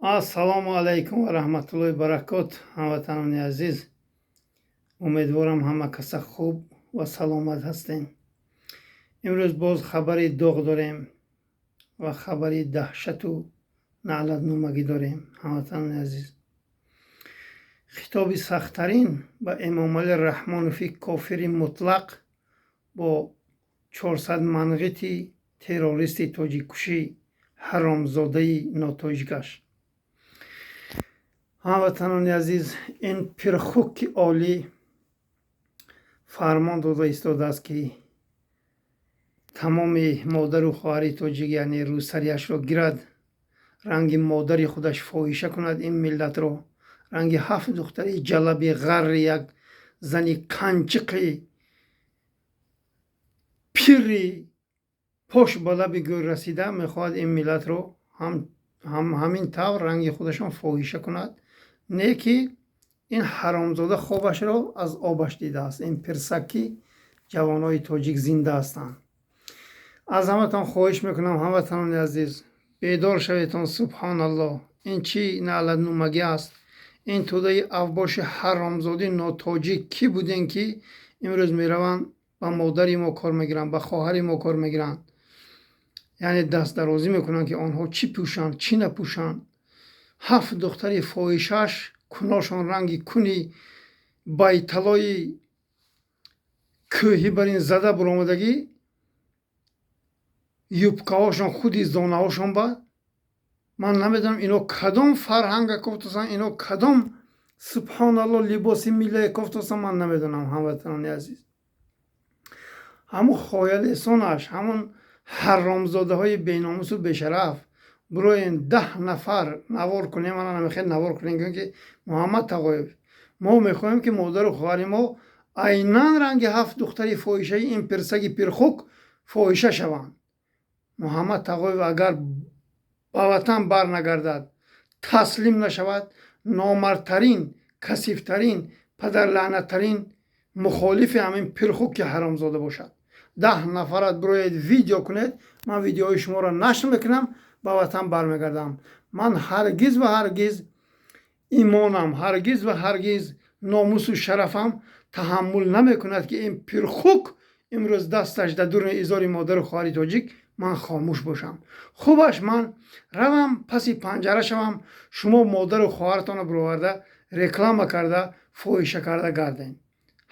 Ассалому алайкум ва раҳматуллоҳи баракот, ҳамватанони азиз. Умедворам, ҳама каса хуб ва саломат ҳастем. Имрӯз боз хабари доғ дорем ва хабари даҳшату наълатномагӣ дорем, ҳамватанони азиз. Хитоби сахттарин ба Эмомалӣ Раҳмонови кофири мутлақ бо 400 манғити террористи тоҷиккушӣ, ҳаромзодаи нотоҷикаш. Ҳамватанони азиз, ин пирхуки олӣ фармон дода истодааст, ки тамоми модару хоҳари тоҷик, яъне рӯсариашро гирад, ранги модари худаш фоҳиша кунад ин миллатро, ранги ҳафт духтари ҷалаби ғарри як зани канчиқи пири пош ба лаби гӯр расида мехоҳад ин миллатро ҳамин тавр ранги худашон фоҳиша кунад. Не ки ин ҳаромзода хобашро аз обаш дидааст. Ин пирсак, ки ҷавонои тоҷик зинда ҳастанд. Аз ҳаматон хоҳиш мекунам, ҳамватанони азиз, бедор шаветон. Субҳоналлоҳ, ин чӣ наълатнумагӣ аст? Ин тӯдаи авбоши ҳаромзоди нотоҷик кӣ будем, ки имрӯз мераванд, ба модари мо кор мегиранд, ба хоҳари мо кор мегиранд, яъне дастдарозӣ мекунанд, ки онҳо чӣ пӯшанд, чӣ напӯшанд? Ҳафт духтари фоҳишаш куношон ранги куни байталои кӯҳӣ бар ин зада буромадагӣ, юбкаҳошон худи зонаҳошон ба ман намедонам, ино кадом фарҳанга кофтасан, ино кадом, субҳоналло, либоси миллие кофтасан, ман намедонам. Ҳамватанони азиз, ҳамун хоялесонаш, ҳамун ҳаромзодаҳои беномусу бешараф, бироен, 10 нафар навор кунем, ана намехел навор кунем, ки Муҳаммад Тағоев, мо мехоҳем, ки модару хоҳари мо айнан ранги ҳафт духтари фоҳишаи ин пирсаги пирхук фоҳиша шаванд. Муҳаммад Тағоев агар ба ватан барнагардад, таслим нашавад, номардтарин, касифтарин, падарлаънаттарин мухолифи ҳамин пирхуки ҳаромзода бошад. 10 нафарат бироед, видео кунед, ман видеои шуморо нашр мекунам, ба ватан бармегардам. Ман ҳаргиз ва ҳаргиз имонам, ҳаргиз ва ҳаргиз номусу шарафам таҳаммул намекунад, ки ин пирхук имрӯз дасташ дар дуруни изори модару хоҳари тоҷик, ман хомӯш бошам. Хубаш ман равам, паси панҷара шавам, шумо модару хоҳаратонро бироварда, реклама карда, фоҳиша карда гардем.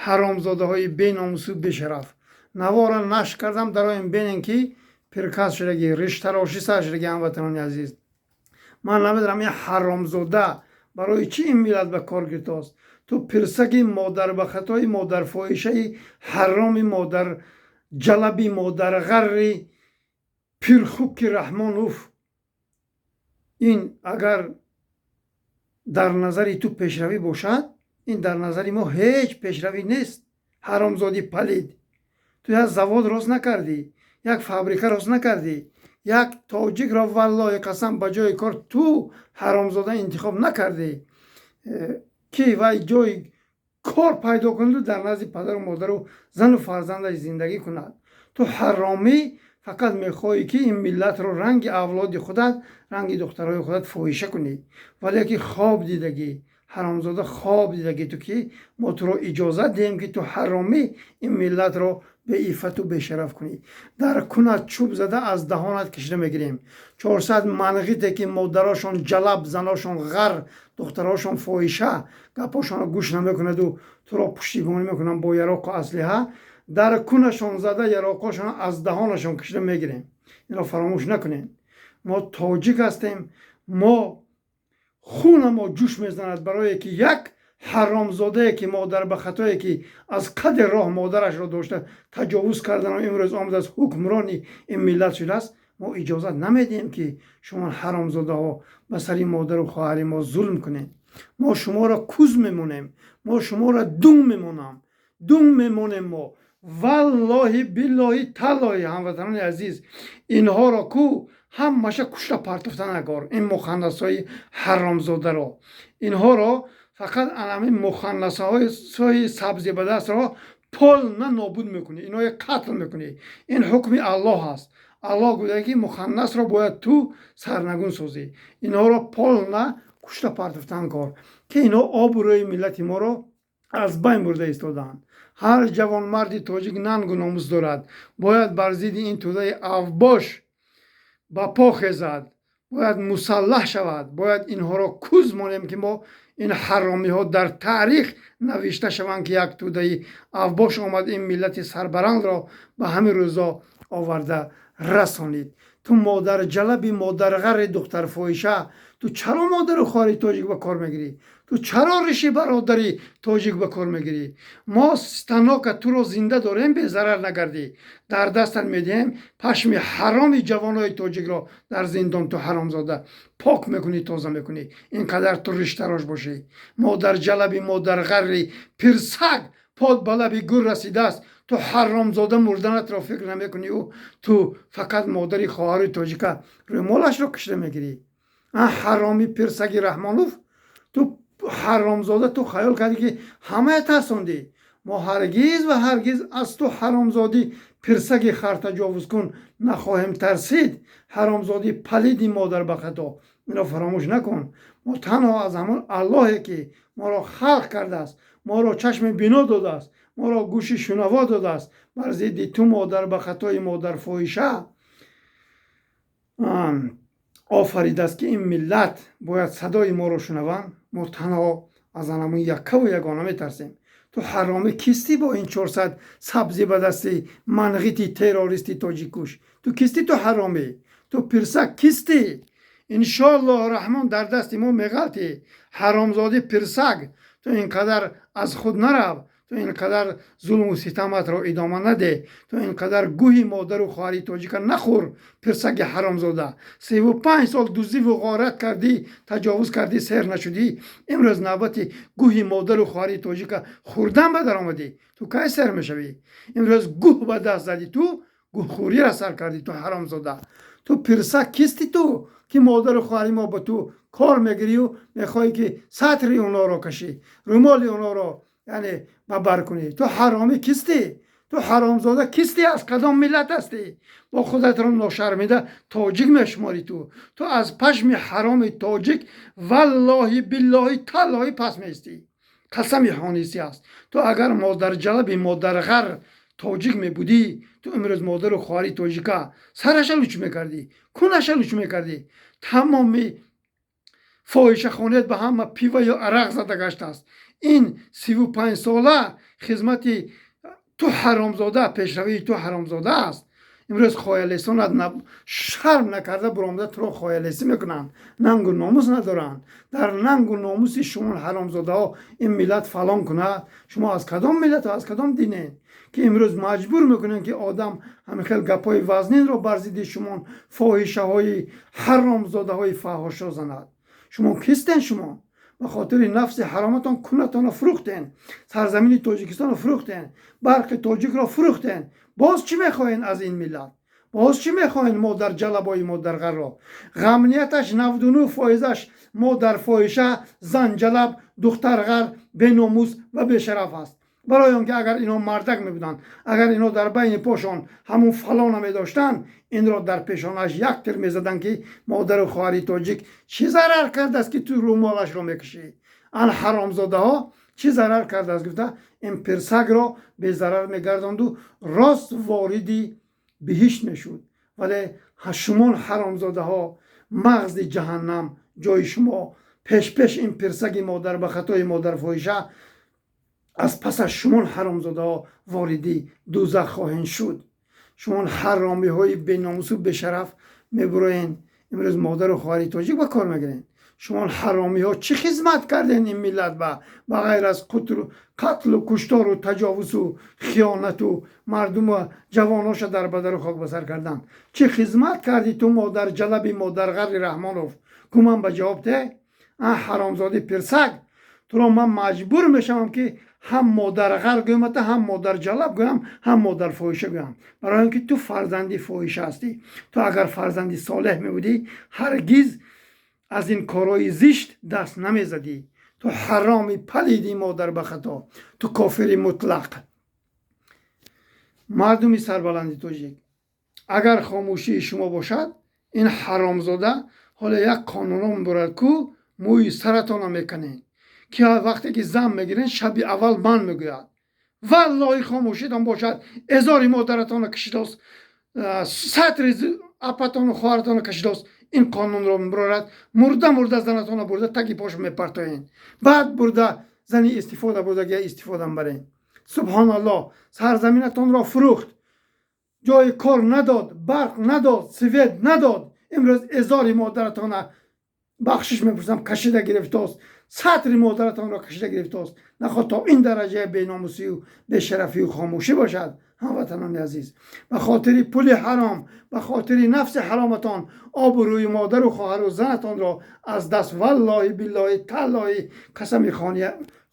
Ҳаромзодаҳои беномусу бешараф, навора нашр кардам, дароем, бинем, ки пиркас шудагӣ, риштарошӣ сар шудагӣ. Ҳамватанони азиз, ман намедонам, ин ҳаромзода барои чӣ ин миллат ба кор гирифтааст. Ту пирсаги модарбахатои модарфоҳишаи ҳароми модарҷалаби модарғарри пирхуки Раҳмонов, ин агар дар назари ту пешравӣ бошад, ин дар назари мо ҳеҷ пешравӣ нест. Ҳаромзоди палид, ту як завод рост накардӣ, як фабрика рост накардӣ, як тоҷикро, валлоҳи қасам, ба ҷои кор ту ҳаромзода интихоб накардӣ, ки вай ҷои кор пайдо кунаду дар назди падару модару зану фарзандаш зиндагӣ кунад. Ту ҳаромӣ фақат мехоҳӣ, ки ин миллатро ранги авлоди худат, ранги духтарҳои худат фоҳиша кунӣ. Вале ки хоб дидагӣ, ҳаромзода, хоб дидагӣ ту, ки мо туро иҷозат диҳем, ки ту ҳаромӣ ин миллатро беиффату бешараф кунӣ. Дар кунат чӯб зада, аз даҳонат кашида мегирем. 400 манғите, ки модарошон ҷалаб, заношон ғар, духтарошон фоҳиша, гапҳошонро гӯш намекунаду туро пуштибонӣ мекунанд бо яроқу аслиҳа, дар кунашон зада, яроқҳошон аз даҳонашон кашида мегирем. Инро фаромӯш накунем. Мо тоҷик ҳастем, мо хуна мо ҷӯш мезанад, барое ки як ҳаромзодае, ки модарбахатое, ки аз қадри роҳ модарашро дошта таҷовуз кардану имрӯз омадааст, ҳукмрони ин миллат шудааст. Мо иҷозат намедиҳем, ки шумо ҳаромзодаҳо ба сари модару хоҳари мо зулм кунед. Мо шуморо куз мемонем, мо шуморо дум мемонам, дум мемонем мо. Валлоҳи, биллоҳи, таллоҳи, ҳамватанони азиз, инҳоро ку ҳамаша кушта партофта нагор, ин муханнасҳои ҳаромзодаро. Инҳоро фақат анамин муханнасҳои сабзи ба дастро полна нобуд мекунӣ, инҳое қатл мекунӣ. Ин ҳукми Аллоҳ аст. Аллоҳ гуфта, ки муханнасро бояд ту сарнагун созӣ. Инҳоро полный кушта партофтан кор, ки инҳо обрӯи миллати моро аз байн бурда истодаанд. Ҳар ҷавонмарди тоҷик нангу номус дорад, бояд бар зидди ин тӯдаи авбош ба по хезад, бояд мусаллаҳ шавад. Бояд инҳоро куз монем, ки мо ин ҳаромиҳо дар таърих навишта шаванд, ки як тӯдаи авбош омад, ин миллати сарбарандро ба ҳамин рӯзо оварда расонид. Ту модарҷалаби, модарғарри, духтарфоҳиша, ту чаро модару хоҳари тоҷик ба кор мегирӣ? Ту чаро риши бародари тоҷик ба кор мегирӣ? Мо станока туро зинда дорем, безарар нагардӣ, дар дастат медиҳем. Пашми ҳароми ҷавонои тоҷикро дар зиндон ту, ҳаромзода, пок мекунӣ, тоза мекунӣ. Ин қадар ту риштарош бошӣ, модарҷалаби, модарғарри пирсаг, под ба лаби гур расидааст. Ту, ҳаромзода, мурданатро фикр намекунӣ. Ту фақат модари хоҳари тоҷика рӯмолашро кишта мегирӣ. Ҳароми пирсаги Раҳмонов, ту ҳаромзода, ту хаёл кардӣ, ки ҳамая тарсондӣ. Мо ҳаргиз ва ҳаргиз аз ту, ҳаромзодӣ пирсаги хартаҷовузкун, нахоҳем тарсид. Ҳаромзодӣ палиди модарбахато, инро фаромӯш накун. Мо танҳо аз ҳамон Аллоҳе, ки моро халқ кардааст, моро чашми бино додааст, моро гӯши шунаво додааст, бар зидди ту, модарбахатои модарфоҳиша, офаридааст, ки ин миллат бояд садои моро шунаванд, мо танҳо аз анамун яккаву ягона метарсем. Ту, ҳаромӣ, кистӣ бо ин 400 сабзи ба дасти манғити террористи тоҷиккуш? Ту кистӣ? Ту ҳаромӣ, ту пирсак кистӣ? Иншоаллоҳ Раҳмон, дар дасти мо меғалтӣ. Ҳаромзодӣ пирсак, ту ин қадар аз худ нарав, ту ин қадар зулму ситаматро идома надеҳ, ту ин қадар гӯҳи модару хоҳари тоҷика нахӯр. Пирсаги ҳаромзода, 35 сол дуздиву ғорат кардӣ, таҷовуз кардӣ, сер нашудӣ. Имрӯз навбати гӯҳи модару хоҳари тоҷика хӯрдан ба даромадӣ. Ту кай сер мешавӣ? Имрӯз гӯҳ ба даст задӣ, ту гӯҳхӯрира сар кардӣ. Ту, ҳаромзода, ту пирсак кистӣ, ту ки модару хоҳари мо ба ту кор мегирию мехоҳӣ, ки сатри онҳоро кашӣ, румоли онҳоро, яъне, ба бар кунӣ? Ту, ҳаромӣ, кистӣ? Ту, ҳаромзода, кистӣ? Аз кадом миллат ҳастӣ? Бо худатро ношармида тоҷик мешуморӣ. Ту аз пашми ҳароми тоҷик, валлоҳи, биллоҳи, таллоҳи, пас меистӣ. Қасами ҳонисӣ аст. Ту агар модарҷалаби модарғар тоҷик мебудӣ, ту имрӯз модару хоҳари тоҷика сараша луч мекардӣ, кунаша луч мекардӣ. Тамоми фоҳишахонаят ба ҳама пива ё арақ зада гаштааст. Ин 35сола хизмати ту, ҳаромзода, пешравии ту, ҳаромзода, аст. Имрӯз хоялесонат шарм накарда буромада туро хоялесӣ мекунанд. Нангу номус надоранд. Дар нангу номуси шумо, ҳаромзодаҳо, ин миллат фалон кунад. Шумо аз кадом миллату аз кадом динед, ки имрӯз маҷбур мекунед, ки одам ҳамин хел гапҳои вазнинро бар зидди шумо, фоҳишаҳои ҳаромзодаҳои фаҳошо, занад? Шумо кистен? Шумо ба хотири нафси ҳароматон кунатонро фурӯхтен, сарзамини Тоҷикистонро фурӯхтен, барқи тоҷикро фурӯхтен. Боз чӣ мехоҳен аз ин миллат? Боз чӣ мехоҳен? Модарҷалабои модарғарро ғамнияташ 99 фоизаш модарфоҳиша, занҷалаб, духтарғар, беномус ва бешараф аст. Барои он ки агар инҳо мардак мебуданд, агар инҳо дар байни пошон ҳамун фалона медоштанд, инро дар пешонааш як тир мезаданд, ки модару хоҳари тоҷик чӣ зарар кардааст, ки ту рӯмолашро мекушӣ? Ан ҳаромзодаҳо чӣ зарар кардааст, гуфта, ин пирсагро безарар мегардонду рост вориди биҳишт мешуд. Вале шумон, ҳаромзодаҳо, мағзи ҷаҳаннам ҷои шумо. Пешпеш ин пирсаги модар ба хатои модарфоҳиша, аз пасаш шумон, ҳаромзодаҳо, вориди дӯзах хоҳед шуд. Шумон, ҳаромиҳои беномусу бешараф, мебуроен, имрӯз модару хоҳари тоҷик ба кор мегирен. Шумон, ҳаромиҳо, чӣ хизмат карден ин миллат ба ғайр аз қатлу куштору таҷовузу хиёнату мардуму ҷавоноша дар бадару хок ба сар кардан? Чӣ хизмат кардӣ ту, модарҷалаби модарғарри Раҳмонов? Куман ба ҷавоб те, а ҳаромзоди пирсак, туро ман маҷбур мешавам, ки ҳам модарғар гӯямата, ҳам модарҷалаб гӯям, ҳам модарфоҳиша гӯям, барои он ки ту фарзанди фоҳиша ҳастӣ. Ту агар фарзанди солеҳ мебудӣ, ҳаргиз аз ин корҳои зишт даст намезадӣ. Ту, ҳароми палиди модар ба хато, ту кофири мутлақ. Мардуми сарбаланди тоҷик. Агар хомӯшии шумо бошад, ин ҳаромзода ҳоло як қонунҳо мебурад, ку мӯи саратонро меканед, ки вақте ки зан мегирен, шаби аввал ман мегӯяд. Валлоҳи, хомӯшитон бошад, эзори модаратонро кашидост, сатри апатону хоҳаратонро кашидост. Ин қонунро мебурорад, мурда мурда занатонро бурда таги пош мепартоен, баъд бурда зани истифода бурдагия истифода мебарен. Субҳоналлоҳ, сарзаминатонро фурӯхт, ҷои кор надод, барқ надод, свет надод. Имрӯз эзори модаратона, бахшиш мепурсам, кашида гирифтост, сатри модаратонро кашида гирифтост. Наход то ин дараҷаи беномусию бешарафию хомӯшӣ бошад? Ҳамватанони азиз, ба хотири пули ҳаром, ба хотири нафси ҳароматон обрӯи модару хоҳару занатонро аз даст. Валлоҳи, биллоҳи, таллоҳи, қасами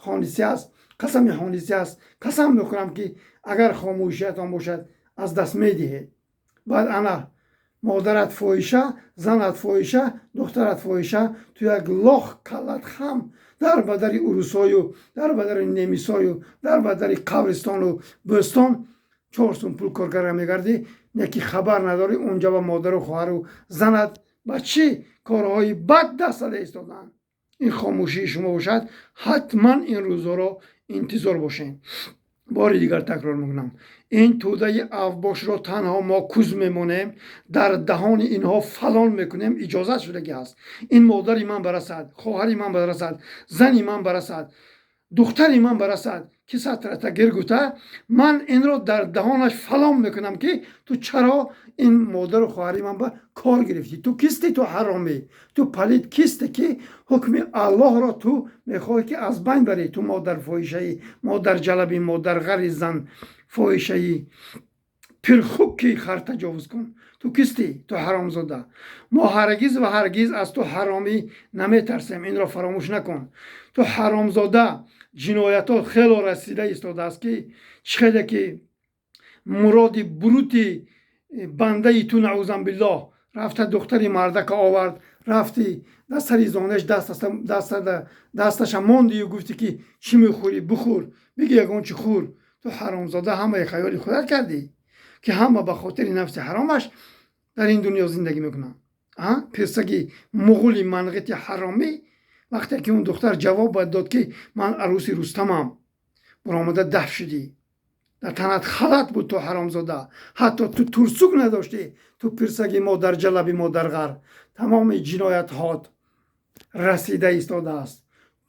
хонисӣ аст, қасами ҳонисӣ аст, қасам мехӯрам, ки агар хомӯшиятон бошад, аз даст медиҳед. Баъд ана модарат фоҳиша, занат фоҳиша, духтарат фоҳиша, ту як лох, каллат хам, дар бадари урусою, дар бадари немисою, дар бадари қабристону бӯстон 4 сум пул кор карда мегардӣ. Не ки хабар надорӣ, унҷа ба модару хоҳару занат ба чӣ корҳои бад даст зада истодаанд. Ин хомӯшии шумо бошад, ҳатман ин рӯзҳоро интизор бошед. Бори дигар такрор мекунам, ин тӯдаи авбошро танҳо мо куз мемонем, дар даҳони инҳо фалон мекунем. Иҷозат шудагӣ аст. Ин модари ман барасад, хоҳари ман барасад, зани ман барасад, духтари ман барасад, ки сатрата гир гуфта, ман инро дар даҳонаш фалон мекунам, ки ту чаро ин модару хоҳари ман ба кор гирифтӣ? Ту кистӣ? Ту ҳаромӣ, ту палид кистӣ, ки ҳукми Аллоҳро ту мехоҳӣ, ки аз байн барӣ? Ту модарфоҳишаӣ, модарҷалабӣ, модарғари, зан фоҳишаӣ, пирхукки хар таҷовуз кун. Ту кистӣ, ту ҳаромзода? Мо ҳаргиз ва ҳаргиз аз ту ҳаромӣ наметарсем, инро фаромӯш накун. Ту ҳаромзода, ҷиноятҳо хело расида истодааст, ки чӣ хеле ки Муроди Брути бандаи ту, наузан биллоҳ, рафта духтари мардака овард, рафти дар сари зонеш дасташа мондию гуфтӣ, ки чӣ мехӯрӣ, бихӯр, биги ягон чӣ хӯр. Ту ҳаромзода, ҳамаи хаёли худат кардӣ, ки ҳама ба хотири нафси ҳаромаш дар ин дунё зиндагӣ мекунанд. Пирсаги муғули манғити ҳаромӣ, вақте ки он духтар ҷавоб бояд дод, ки ман арӯси Рустамам, баромада даф шудӣ. Дар танат халат буд, ту ҳаромзода, ҳатто ту турсук надоштӣ. Ту пирсаги модарҷалаби модарғар, тамоми ҷиноятҳот расида истодааст.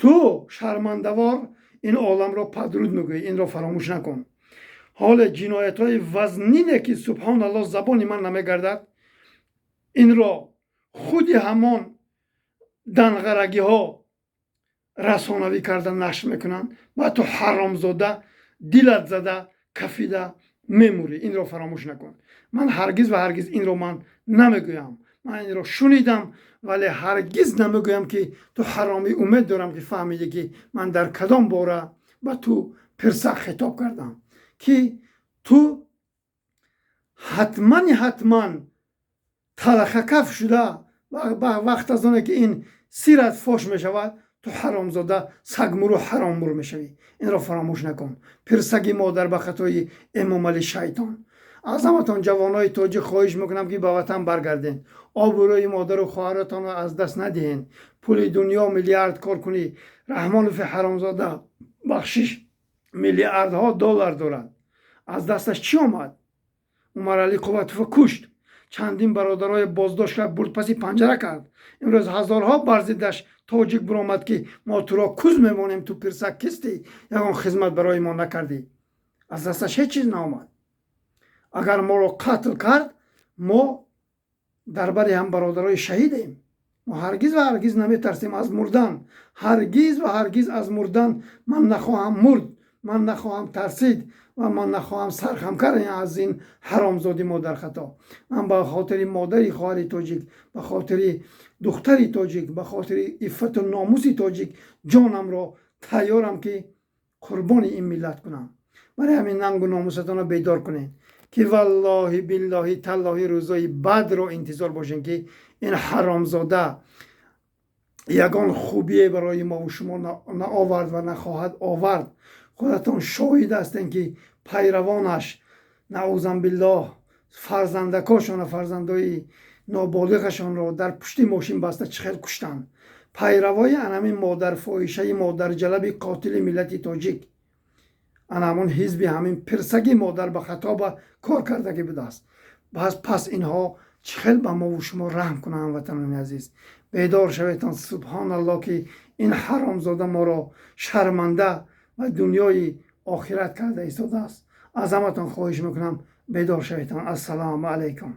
Ту шармандавор ин оламро падруд мегӯӣ, инро фаромӯш накун. Ҳоле ҷиноятҳои вазнине, ки субҳоналлоҳ, забони ман намегардад, инро худи ҳамон данғарагиҳо расонавӣ карда нашр мекунанд ва ту ҳаромзода дилат зада кафида мемурӣ, инро фаромӯш накун. Ман ҳаргиз ва ҳаргиз инро ман намегӯям, ман инро шунидам, вале ҳаргиз намегӯям, ки ту ҳаромӣ. Умед дорам, ки фаҳмидӣ, ки ман дар кадом бора ба ту пирсак хитоб кардам, ки ту ҳатмани ҳатман талахакаф шуда, вақт аз оне ки ин сират фош мешавад, ту ҳаромзода сагмуру ҳароммур мешавӣ, инро фаромӯш накун. Пирсаги модар ба хатои Эмомалӣ шайтон. Аз ҳаматон, ҷавонои тоҷик, хоҳиш мекунам, ки ба ватан баргарден, обрӯи модару хоҳаратонро аз даст надиҳен. Пули дунё миллиард кор кунӣ, Раҳмонови ҳаромзода, бахшиш, миллиардҳо доллар дорад, аз дасташ чӣ омад? Умаралӣ Қувватова кушт, чандин бародарои боздошт кард, бурд паси панҷара кард. Имрӯз ҳазорҳо бар зиддаш тоҷик биромад, ки мо туро куз мемонем. Ту пирсак кистӣ? Ягон хизмат барои мо накардӣ. Аз дасташ ҳеҷ чиз наомад. Агар моро қатл кард, мо дар бари ҳам бародарои шаҳидем. Мо ҳаргиз ва ҳаргиз наметарсем аз мурдан, ҳаргиз ва ҳаргиз аз мурдан ман нахоҳам мурд, ман нахоҳам тарсид ва ман нахоҳам сархам кард аз ин ҳаромзоди модархато. Ман ба хотири модари хоҳари тоҷик, ба хотири духтари тоҷик, ба хотири иффату номуси тоҷик ҷонамро тайёрам, ки қурбони ин миллат кунам. Барои ҳамин нангу номусатонро бедор кунед, ки валлоҳи, биллоҳи, таллоҳи, рӯзои бадро интизор бошем, ки ин ҳаромзода ягон хубие барои мову шумо наовард ва нахоҳад овард. Худатон шоҳид ҳастем, ки пайравонаш, наузан биллоҳ. Фарзандакошона, фарзандои ноболиғашонро дар пушти мошин баста чӣ хел куштанд. Пайравои анамин модарфоҳишаи, модарҷалаби, қотили миллати тоҷик, ана ҳамон ҳизби ҳамин пирсаги модар ба хатоба кор кардагӣ будааст. Пас инҳо чӣ хел ба мову шумо раҳм кунанд? Ҳамватанони азиз, бедор шаветон. Субҳоналло, ки ин ҳаромзода моро шарманда ва дунёи охират карда истодааст. Аз ҳаматон хоҳиш мекунам, бедор шаветон. Ассалому алайкум.